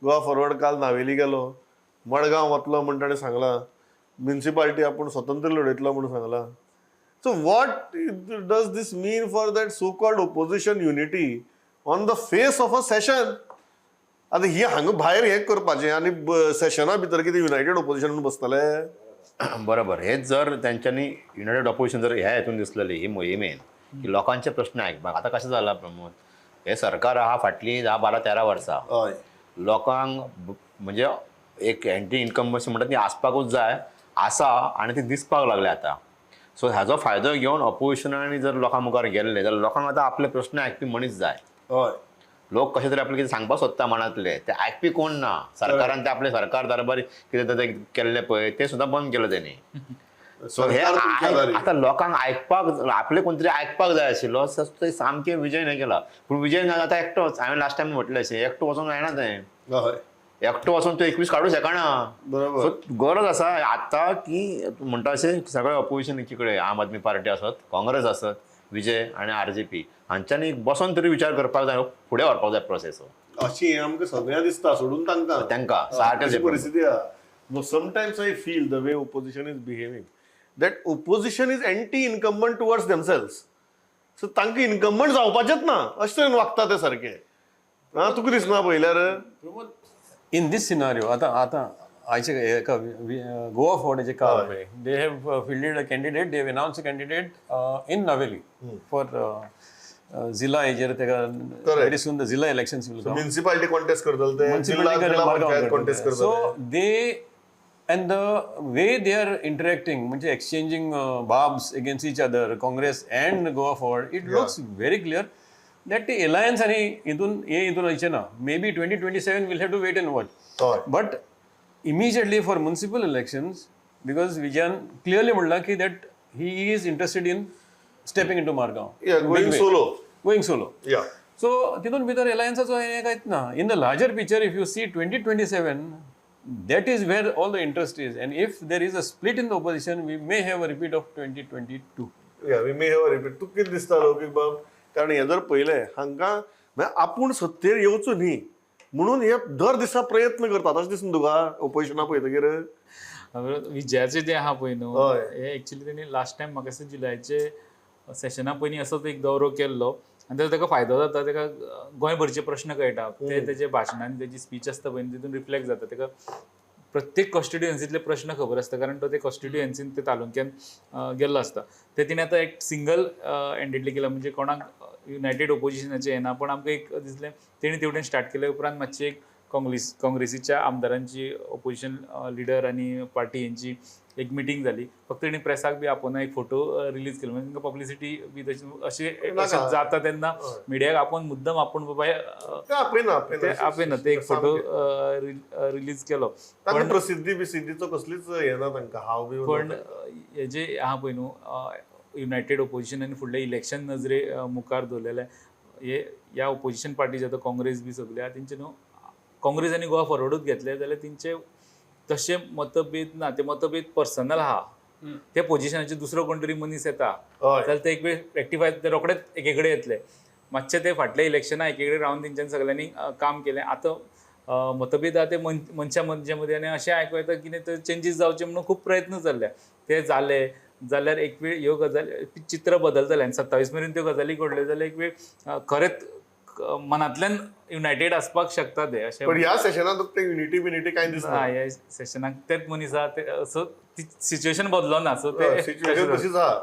Goa forward काल नावेली गेलो, मडगांव वतलो म्हण ताणें सांगलां, म्युनिसिपालिटी आपूण स्वतंत्र लढयतलो म्हूण सांगलां. So what does this mean for that so called opposition unity on the face of a session? आतां ही हांगा भायर हें करपाचें आनी सेशना भितर कितें युनायटेड ओपोजिशन म्हणून बसतले? बरोबर. हेच जर तेंच्यांनी युनायटेड ऑपोजिशन जर ह्या हेतून दिसलेली ही मोहिमेन की लोकांचे प्रश्न आयकपाक. आतां कशें जालां प्रमोद, हें सरकार आहा फाटलीं 10, 12, 13 वर्सां. लोकांक म्हणजे एक एंटी इन्कम्बन्सी म्हणटा ती आसपाकूच जाय आसा आनी ती दिसपाक लागल्या आतां. सो हाजो फायदो घेवन ऑपोजिशनांनी जर लोकां मुखार गेल्ले जाल्यार लोकांक आतां आपले प्रश्न आयकपी मनीस जाय. लोक कशे तरी आपले कितें सांगपाक सोदता मनांतले, ते आयकपी कोण ना. सरकारान ते आपले सरकार दरबारी कितें ते केल्ले पळय, ते सुद्दां बंद केलें तेणी. सो हे सरकार तुमच्या दारी. आतां लोकांक आयकपाक, आपले कोण तरी आयकपाक जाय आशिल्लो. सो ते सामकें विजय हें केला, पूण विजय आतां एकटोच. हांवें लास्ट टायम म्हटलें अशें, एकटो वचोंक जायना तें. एकटो वचोन तो 21 काडूं शकना. सो गरज आसा आतां की म्हणटा अशें सगळें ऑपोजिशन एकीकडे, आम आदमी पार्टी आसत, काँग्रेस आसत, विजय आनी आरजीपी, हांच्यांनी बसोन तरी विचार करपाक जाय, फुडें व्हरपाक जाय प्रोसेस. अशी हें आमकां सगळ्यां दिसता सोडून तांकां. तांकां सारकें. अशी परिस्थिती आहा. Sometimes I feel the way opposition is behaving, that opposition is anti incumbent towards themselves. So तांकां इन्कम्बंट जावपाचेच ना अशें तरेन वागता ते सारके. आं, तुका दिसना पळयल्यार? इन दीस सिनारियो, आतां आतां आयचे एका गोवा फॉरवर्डाचे काम पळय, they have fielded a candidate, they have announce a candidate in Navelim for जिल्हा हेजेर तेका. Very soon the जिल्हा elections will come. Municipality contest करतले ते, जिल्हा जिल्हा पंचायत कॉन्टेस्ट करतले. So they and the way they are interacting, म्हणजे exchanging barbs against each other, Congress and Goa Forward, it looks very clear that the alliance आनी हितून हे हितून वयचें ना. Maybe 2027, we'll have to wait and watch. But immediately for municipal elections, because Vijayan clearly म्हणला की that he is interested in stepping into Margao. Going solo. Going solo. या. So तितून भितर अलायन्साचो हें कांयच ना. In the larger picture, if you see 2027, that is where all the interest is, and if there is a split in the opposition, we may have a repeat of 2022. Yeah, we may have repeat. तुका कितें दिसता लौकीक बाब? कारण हें जर पळयलें, हांकां म्हळ्यार आपूण सत्तेर येवचो न्ही म्हणून हे दर दिसा प्रयत्न करतात अशें दिसना तुका ओपोजिशना पळयतकीर? विजयाचे जे आहा पळय न्हू, हे एक्चुली तेणी लास्ट टायम म्हाका दिसता जुलयाचे सेशना पयलीं असोच एक दौरो केल्लो आनी ताजो ताका फायदो जाता. ताका गोंयभरचे प्रश्न कळटा, ते तेजे भाशणान, तेजी स्पीच आसता पळय, तितून रिफ्लेक्ट जाता. ताका प्रत्येक कॉन्स्टिट्युएन्सीतले प्रश्न खबर आसता, कारण तो ते कॉन्स्टिट्युएन्सीन, ते तालुक्यान गेल्लो आसता. ते तिणें आतां एक सिंगल हँडेडली केलां, म्हणजे कोणाक युनायटेड ओपोजिशनाचें येना. पण आमकां एक दिसलें, तेणी तेवटेन स्टार्ट केले उपरांत मातशी एक काँग्रेसीच्या आमदारांची, ओपोजिशन लिडर आनी पार्टी हेंची एक मिटींग जाली. फक्त तेणी प्रेसाक बी आपोवना, एक फोटो रिलीज केलो, म्हणजे तांकां पब्लिसिटी बी तशी अशें अशें जाता तेन्ना मिडियाक आपोवन मुद्दम आपूण बाबा ते आपयना. ते आपयना, ते एक फोटो रिलीज केलो. तांकां प्रसिद्धी बिसिद्धीचो कसलीच हें ना तांकां, हाव बी. पण हे जे आहा पळय न्हू युनायटेड ओपोजिशन आनी फुडलें इलेक्शन नजरे मुखार दवरलेलें, हे ह्या ओपोजिशन पार्टी आतां काँग्रेस बी सगळे आहा तेंचे न्हू, काँग्रेस आनी गोवा फॉरवर्डूच घेतले जाल्यार तेंचे तशे मतभेद ना. ते मतभेद पर्सनल आहा. त्या पोजिशनाचेर दुसरो कोण तरी मनीस येता जाल्यार ते एक वेळ रेक्टिफाय, ते रोखडेच एके कडेन येतले. मातशे ते फाटल्या इलेक्शना एके कडेन रावन तेंच्यांनी सगळ्यांनी काम केलें. आतां मतभेद आहा ते मनशा मनशा मदीं आनी अशें आयकूं येता कितें तर चेंजीस जावचे म्हणून खूब प्रयत्न चल्ल्या. ते जाले जाल्यार एक वेळ ह्यो गजाली, चित्र बदलतलें आनी 27 मेरेन त्यो गजाली घडल्यो जाल्यार एक वेळ खरेंच मनांतल्यान युनायटेड आसपाक शकता ते अशें. पण ह्या सेशनात ते युनिटी बिनिटी कांय दिसना. ना, ह्या सेशनाक तेच मनीस आहा ते. सो ती सिच्युएशन बदलो ना, सो ते सिच्युएशन तशीच आहा.